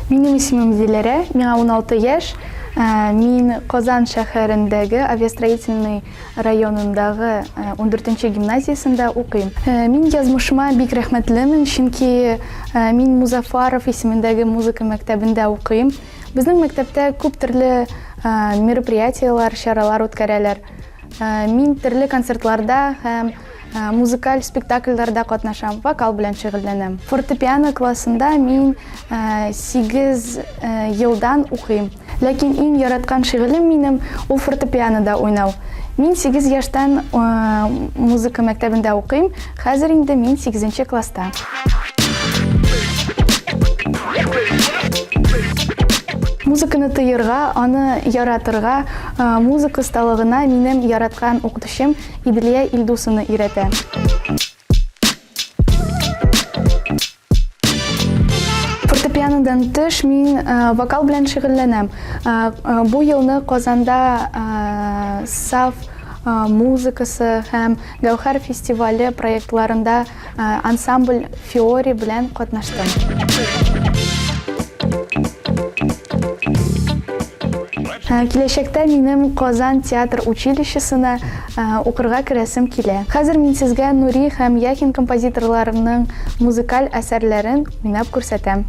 Минем исемем Диләрә, миңа 16 яшь. Э, мин Казан шәһәрендәге Авиастроительный районындагы 14 э, гимназиясендә укыйм. Э, мин язмышыма бик рәхмәтлемен, чөнки мин Музафаров исемендәге музыка мәктәбендә укыйм. Безнең мәктәптә күп төрле мероприятиеләр, чаралар үткәрәләр. Мин төрле концертларда һәм музыкаль спектакльләрдә катнашам, вокал белән шөгыльләнәм. Фортепиано классында мин 8 елдан укыйм. Ләкин иң яраткан шөгылем минем ул фортепианода уйнау. Мин 8 яшьтән музыка мәктәбендә укыйм, хәзер инде мин 8 класста. Музыканы тоерга, аны яратырга, музыка осталыгына минем яраткан укытучым Иделия Илдусовна өйрәтә. Фортепианодан тыш мин вокал белән шөгыльләнәм. Бу елны Казанда Саф музыкасы һәм Гәүһәр фестивале проектларында Ансамбль Фиори белән катнаштым. Киләчәктә минем Казан театр училищесына укырга керәсем килә. Хәзер мин сезгә Нури һәм Яхин композиторларының музыкаль әсәрләрен уйнап күрсәтәм.